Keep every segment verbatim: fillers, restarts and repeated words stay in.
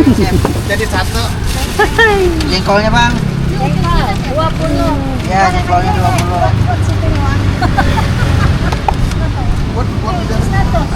Jadi satu. Jengkolnya, Bang. Jengkol dua puluh. Ya, jengkolnya dua puluh. Put, put, seratus.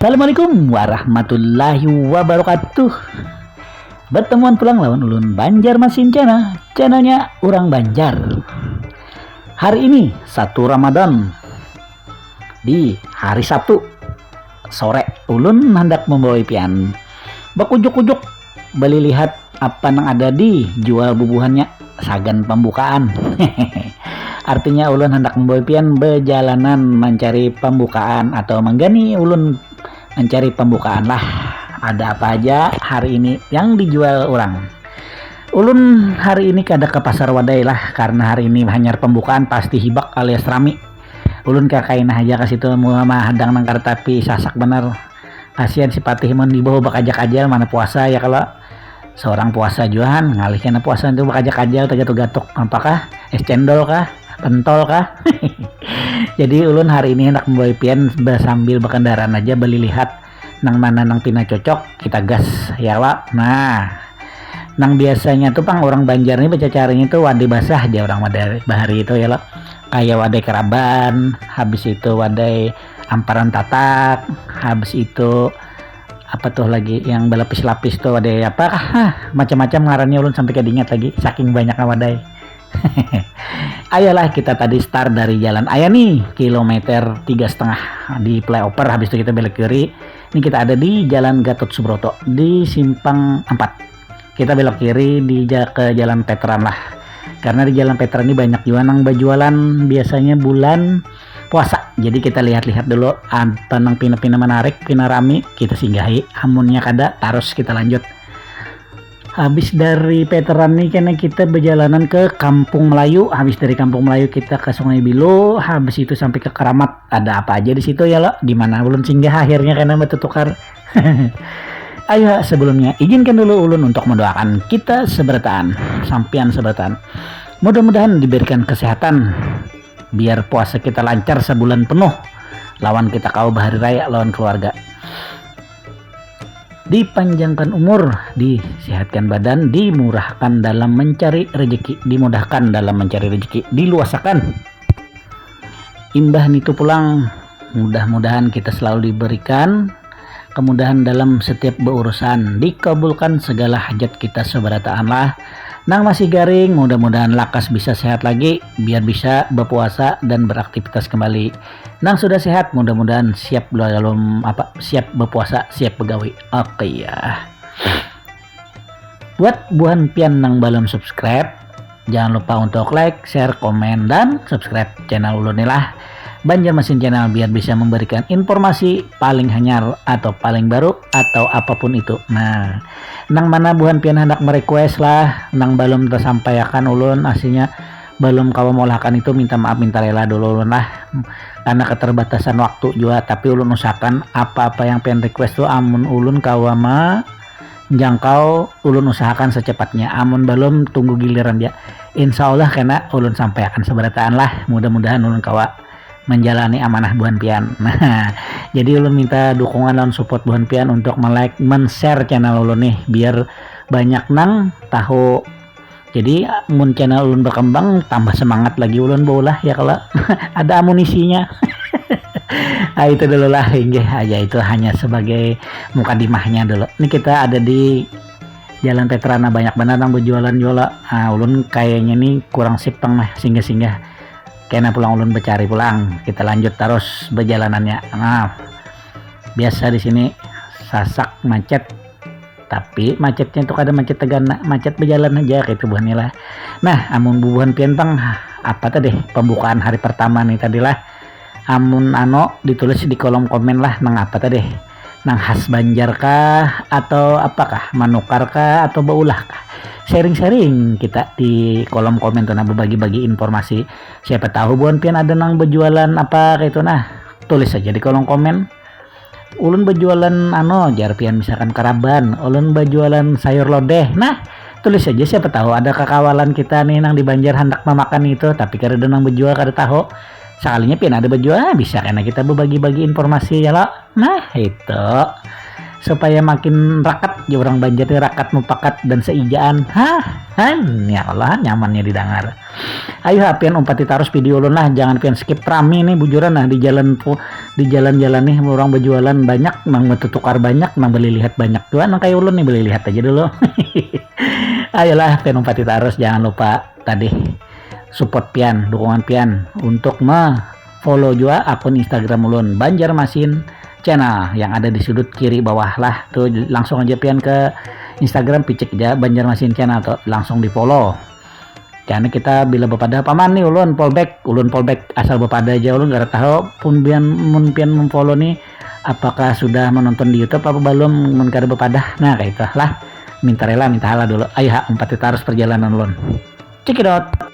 Assalamualaikum warahmatullahi wabarakatuh. Bertemuan pulang lawan ulun Banjar Masin Channel, channelnya orang Banjar. Hari ini satu Ramadan, di hari Sabtu sore, ulun hendak membawa pian bakujuk-kujuk beli lihat apa nang ada di jual bubuhannya sagan pembukaan. Artinya ulun hendak membawa pian bejalanan mencari pembukaan atau menggani ulun mencari pembukaan lah. Ada apa aja hari ini yang dijual orang? Ulun hari ini kada ke pasar wadai lah, karena hari ini hanyar pembukaan, pasti hibak alias rami. Ulun kakaina aja ke situ, mua mahadang nang kada tapi sasak benar. Kasihan si Patih mun dibawa bakajak ajal, mana puasa ya kalau seorang puasa juahan, ngalih kena puasa itu bakajak ajal, tagatuk-gatuk apa kah, es cendol kah, pentol kah. Jadi ulun hari ini hendak membawa pian sambil berkendaraan aja beli lihat nang mana nang pina cocok, kita gas ya lah. Nah, nang biasanya tuh pang orang Banjar nih baca caranya tuh wadai basah aja orang wadai bahari itu ya lah. Kayak wadai keraban, habis itu wadai amparan tatak, habis itu apa tuh lagi yang berlapis-lapis tuh, wadai apa, ah, macam-macam ngarannya, ulun sampai kada ingat lagi saking banyaknya wadai. Ayolah, kita tadi start dari jalan ayani kilometer tiga setengah di flyover, habis itu kita belok kiri. Ini kita ada di Jalan Gatot Subroto di simpang empat. Kita belok kiri di ja- ke Jalan Veteran lah. Karena di Jalan Veteran ini banyak juga nang berjualan biasanya bulan puasa. Jadi kita lihat-lihat dulu apa nang pina-pina menarik, pina rami, kita singgahi. Amunnya kada, terus kita lanjut. Habis dari Veteran nih, kena kita berjalanan ke Kampung Melayu. Habis dari Kampung Melayu kita ke Sungai Bilo. Habis itu sampai ke Keramat. Ada apa aja di situ ya lo? Di mana ulun singgah akhirnya kena bertukar. Ayo, sebelumnya izinkan dulu ulun untuk mendoakan kita seberataan, sampian seberataan. Mudah-mudahan diberikan kesehatan, biar puasa kita lancar sebulan penuh, lawan kita kawa bahari raya lawan keluarga. Dipanjangkan umur, disehatkan badan, dimurahkan dalam mencari rezeki, dimudahkan dalam mencari rezeki, diluasakan. Imbah nitu pulang, mudah-mudahan kita selalu diberikan kemudahan dalam setiap berurusan, dikabulkan segala hajat kita seberataan lah. Nang masih garing, mudah-mudahan lakas bisa sehat lagi, biar bisa berpuasa dan beraktivitas kembali. Nang sudah sehat, mudah-mudahan siap dalam apa, siap berpuasa, siap begawi. Oke ya. Buat buhan pian nang belum subscribe, jangan lupa untuk like, share, komen, dan subscribe channel ulun ni lah. Banjarmasin Channel biar bisa memberikan informasi paling hanyar atau paling baru atau apapun itu. Nah, nang mana buhan pian hendak merequest lah, nang belum tersampaikan ulun aslinya belum kawa mengulahakan itu, minta maaf, minta rela dulu ulun lah. Karena keterbatasan waktu juga, tapi ulun usahakan apa-apa yang pian request tuh amun ulun kawa ma jangkau, ulun usahakan secepatnya. Amun belum, tunggu giliran dia. Insya Allah kena ulun sampaikan seberataan lah. Mudah-mudahan ulun kawa menjalani amanah buhan pian. Nah, jadi ulun minta dukungan dan support buhan pian untuk me-like, men-share channel ulun nih, biar banyak nang tahu. Jadi mun channel ulun berkembang, tambah semangat lagi ulun baulah ya kalau ada amunisinya. Ah, itu dulu lah, inggih aja, itu hanya sebagai mukadimahnya dulu. Ini kita ada di Jalan Veteran, nah, banyak benar nang berjualan juga. Ah, ulun kayaknya nih kurang sip pang nah singgah-singgah. Kena pulang ulun bercari pulang. Kita lanjut terus perjalanannya. Nah, biasa di sini sasak macet. Tapi macetnya itu kada macet tegana, macet berjalan aja kayak itu buhan lah. Nah, amun bubuhan pian pang apa tadi pembukaan hari pertama nih tadi lah. Amun ano ditulis di kolom komen lah nang apa tadi. nang khas Banjar kah, atau apakah, manukar kah, atau baulah kah? Sharing-sharing kita di kolom komen tuh, nah, berbagi-bagi informasi. Siapa tahu buan pian ada nang berjualan apa kayak itu, nah, tulis saja di kolom komen. Ulun berjualan, ano, jar pian, misalkan karaban, ulun berjualan sayur lodeh, nah, tulis saja, siapa tahu ada kakawalan kita nih nang di Banjar hendak memakan itu, tapi kada ada nang berjual, kada tahu. Sekalinya pian ada berjual, ah, bisa kena kita berbagi-bagi informasi ya lo. Nah, itu supaya makin rakat ya, orang Banjar nih rakat mupakat dan seijaan. Hah, han, ya Allah, nyamannya didengar. Ayo ha, pian umpati tarus video ulun lah, jangan pian skip, rami nih bujuran nah di jalan pu- di jalan-jalan nih, orang berjualan banyak, nang bertukar banyak, nang beli lihat banyak juga, nang kayak ulun nih beli lihat aja dulu. Ayolah, pian umpati tarus, jangan lupa tadi support pian, dukungan pian untuk me follow juga akun Instagram ulun, Banjarmasin Channel, yang ada di sudut kiri bawah lah. Tuh, langsung aja pian ke Instagram, picik aja Banjarmasin Channel tuh, langsung di follow. Karena kita bila bepadah, paman nih, ulun fallback, ulun fallback asal bepadah aja, ulun kada tahu pun pian, mun pian memfollow nih, apakah sudah menonton di YouTube apa belum, mun kada bepadah. Nah, kayak itu lah. Minta rela, minta hala dulu. Ayo ha, umpati tarus perjalanan ulun. Cekidot.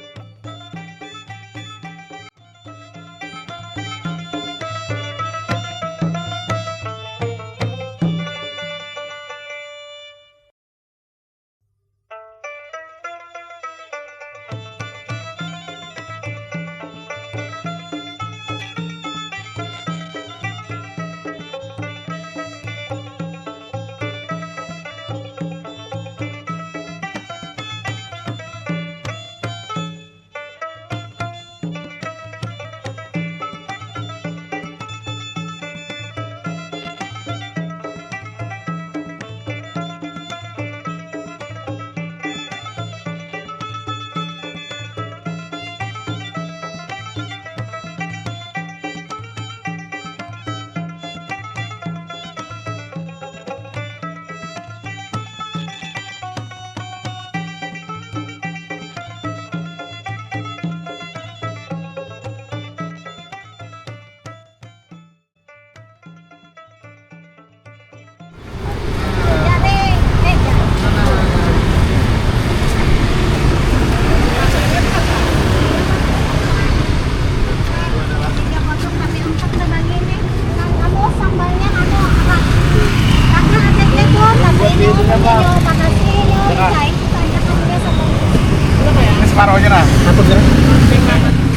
Ini separuh aja lah.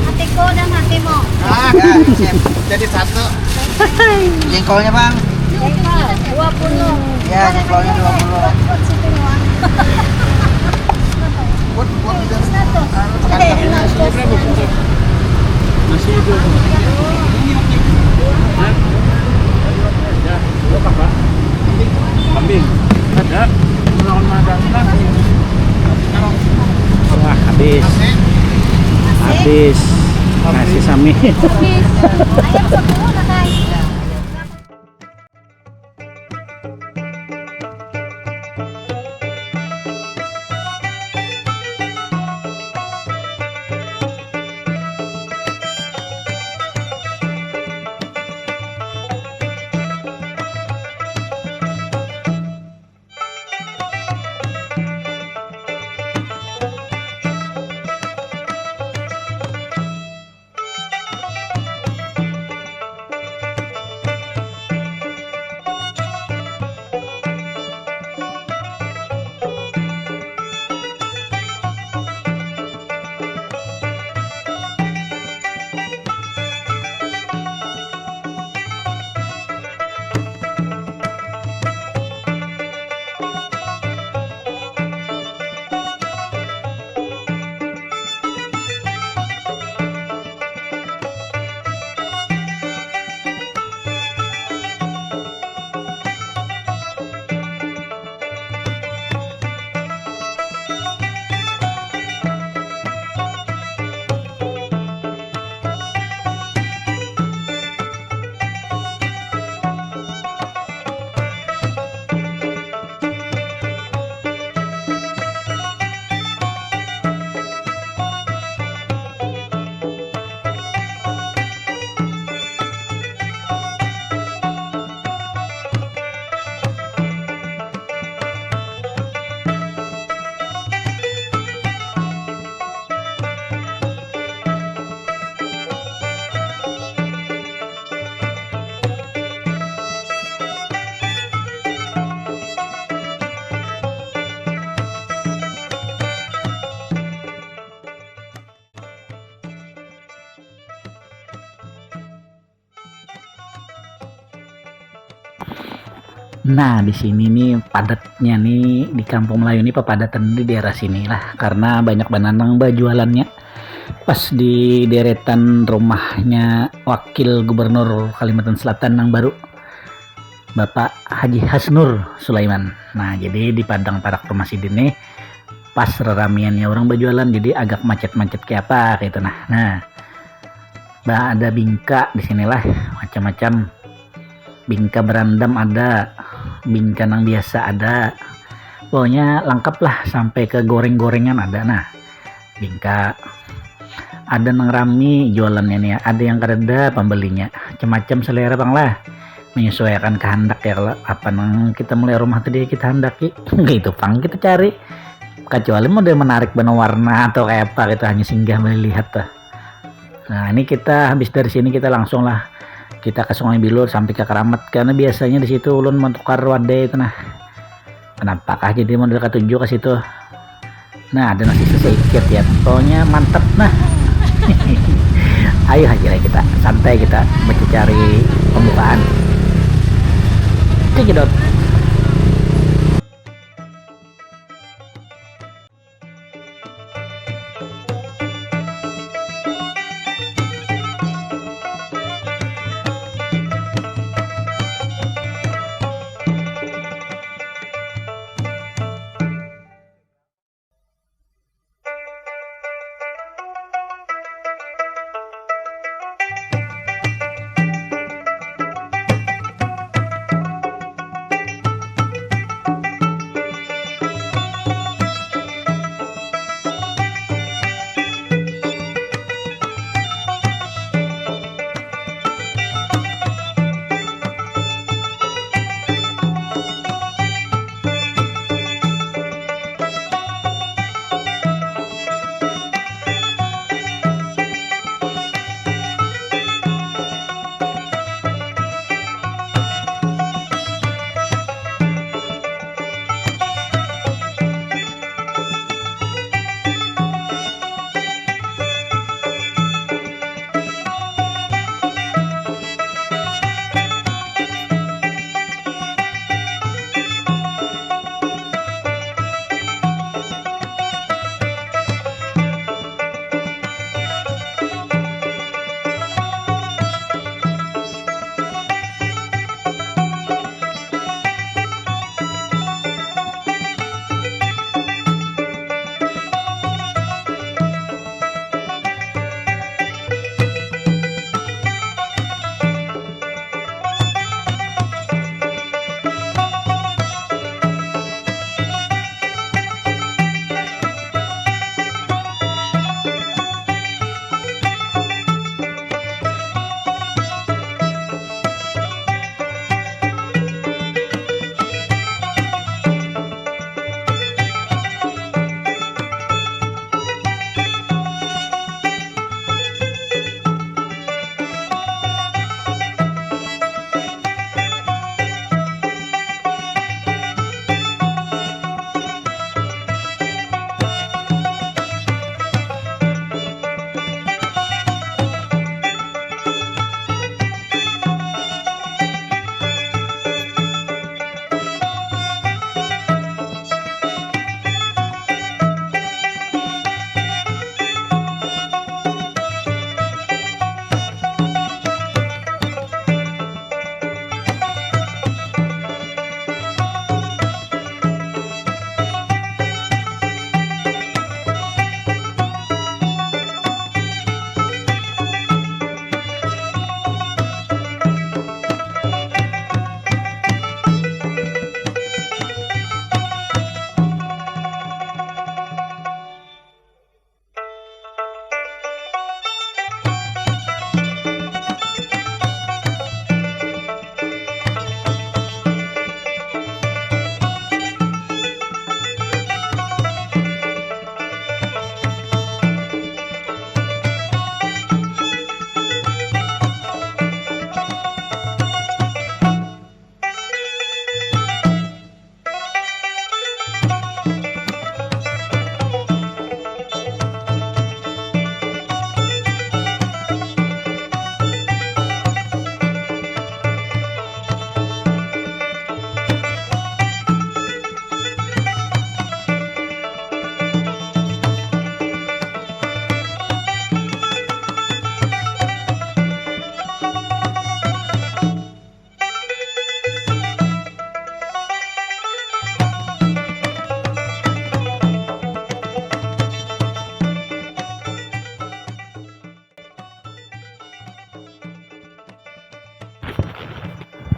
Hatiku dan hatimu. Ah, kan, sip. Jadi satu. Jengkolnya, Bang. Dua puluh. Ya, jengkolnya dua puluh. Buat, buat, buat. Masih itu. Hah? Ya. Kambing. Ada. Lawan magang. Wah, habis. Habis. Nasi sami. Ayam sepuluh lah, guys. Nah, di sini nih padatnya nih di Kampung Melayu nih, papadatan di daerah sini lah, karena banyak bananang bajualannya. Pas di deretan rumahnya Wakil Gubernur Kalimantan Selatan yang baru, Bapak Haji Hasnur Sulaiman. Nah, jadi di padang parak rumah sidin nih pas reramiannya orang bajualan, jadi agak macet-macet kayak apa gitu. Nah, nah, bah ada bingka di sinilah, macam-macam. Bingka berandam ada, bingka nang biasa ada. Pokoknya lengkap lah, sampai ke goreng-gorengan ada. Nah, bingka ada nang rami jualannya nih, ada yang kadada pembelinya. Macam-macam selera pang lah, menyesuaikan kehendak ya. Kalau apa nang kita mulai rumah tadi kita hendaki, itu pang kita cari. Kecuali model menarik, bentuk warna atau kayak apa gitu, hanya singgah melihat tuh. Nah, ini kita habis dari sini, kita langsung lah, kita ke Sungai Bilur sampai ke Keramat, karena biasanya di situ ulun menukar wadai itu. Nah, kenapakah jadi model ketujuh ke situ? Nah, ada nasi sedikit ya, pokoknya mantep. Nah, ayo aja lah, kita santai, kita mencari pembukaan. Cekidot.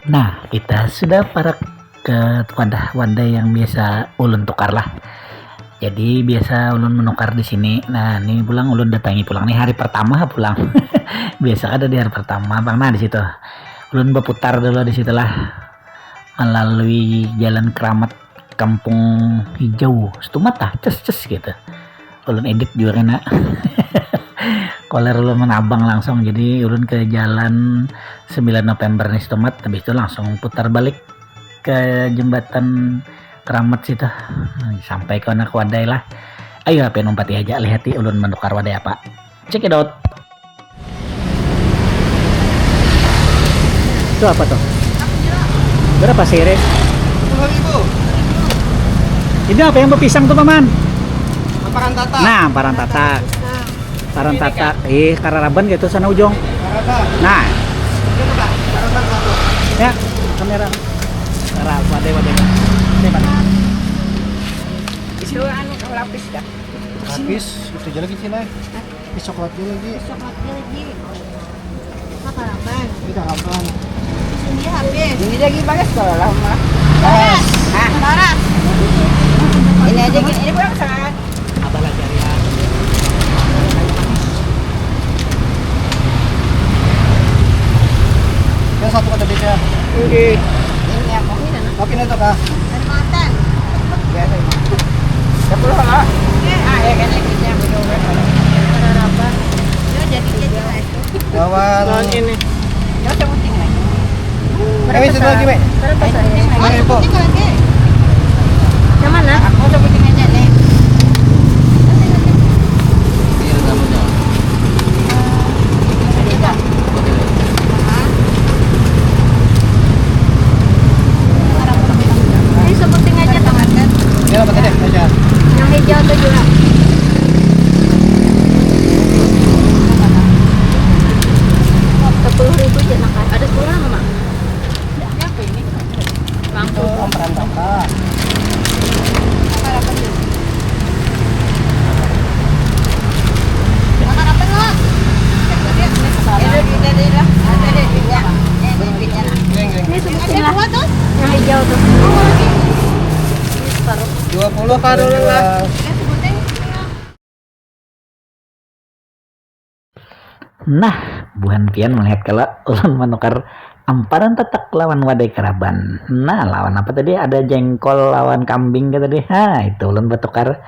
Nah, kita sudah parak ke wadah-wadah yang biasa ulun tukar lah. Jadi biasa ulun menukar di sini. Nah, ini pulang ulun datangi pulang nih hari pertama pulang. Biasa ada di hari pertama bang. Nah, di situ ulun berputar dulu di situlah melalui jalan keramat Kampung Hijau Setumat lah, ces ces gitu. Ulun edit juga kena. Koler ulun menabang langsung, jadi ulun ke jalan sembilan November nih Setumat, habis itu langsung putar balik ke jembatan Keramat situ. Sampai ke anak wadai lah. Ayo api numpati aja lihati ulun menukar wadai apa. Check it out. Itu apa tuh? Berapa sih, Re? Sepuluh ribu. Ini apa yang berpisang tuh, Paman? Amparan Tatak. Nah, Amparan Tatak. Amparan Tatak. Ih, kararaban gitu sana ujung. Kararaban. Nah. Itu, Pak. Kararaban satu. Ya, kamera. Kararaban, wadai, wadai. Wadai, wadai. Itu anu lapis dah. Lapis, itu aja lagi sih, Nay. Ini coklatnya lagi. Coklatnya lagi. Apa harapan? Ini harapan. Ini habis. Ini lagi bagas kalau lah mah. Baras. Hah? Baras. Ini aja gini. Ini kurang sangat. Apa lagi ya? Ya satu kata beda. Oke. Ini yang mau ini. Tapi ini tuh kah? Kalimantan. Biasa ini. Sepuluh lah. Ah, ya kan ini yang beda. Ada apa? Ya jadi jadi lah itu. Lawan ini. Ya udah penting lagi. Kami situ lagi, Mek. Berapa saya? Lima ribu. Yang mana? Aku udah penting aja nih. Iya, kamu dah. Ini sebutin aja, Bang. Ya, apa tadi? Aja. Yang hijau tuh juga. Sepuluh ribu aja, nak. Ada sepuluh nama, Mak? Ini apa ini? Langsung. Itu omparan kakak. Kakak apa tuh? Ada duitnya deh lah. Ada deh duitnya. Ini duitnya. Ini sebutin lah. Yang hijau tuh. Ini separuh. Dua puluh kah dulu lah. Kita sebutin. Nah, buhan pian melihat kalau ulun menukar amparan tetek lawan wadai keraban. Nah, lawan apa tadi? Ada jengkol lawan kambing kah tadi? Ha, itu ulun bertukar.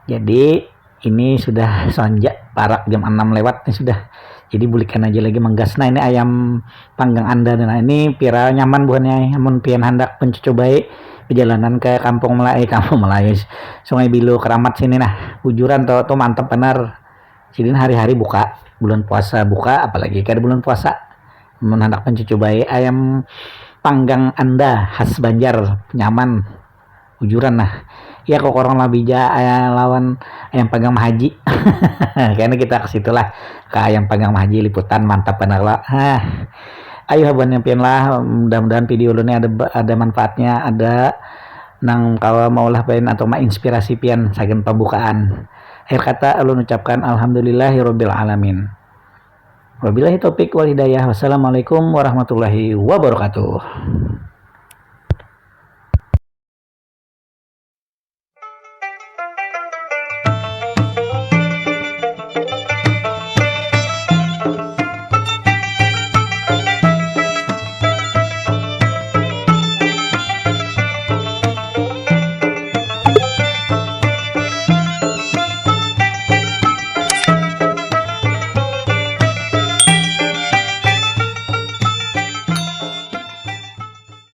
Jadi, ini sudah sonja, parak jam enam lewat nih sudah. Jadi, bulikan aja lagi menggas. Nah, ini ayam panggang anda. Nah, ini pira nyaman buhannya. Amun pian handak mencucubai perjalanan ke Kampung Melayu, Kampung Melayu, Sungai Bilu, Keramat sini. Nah, bujuran tuh, tuh mantep benar. Sidin hari-hari buka, bulan puasa buka, apalagi kada bulan puasa. Mun handak mencucubai ayam panggang anda khas Banjar, nyaman, bujuran nah. Ya kok orang lah bija ayam lawan ayam panggang Mahaji. Kayaknya kita ke situ lah, ke ayam panggang Mahaji Liputan, mantap benar lah. Hah. Ayo habuan nyampian lah, mudah-mudahan video ulun ini ada ada manfaatnya, ada nang kawa maulah pian atau menginspirasi pian sagan pembukaan. Akhir kata ulun ucapkan alhamdulillahirabbil alamin. Wabillahi taufik wal hidayah. Wassalamualaikum warahmatullahi wabarakatuh.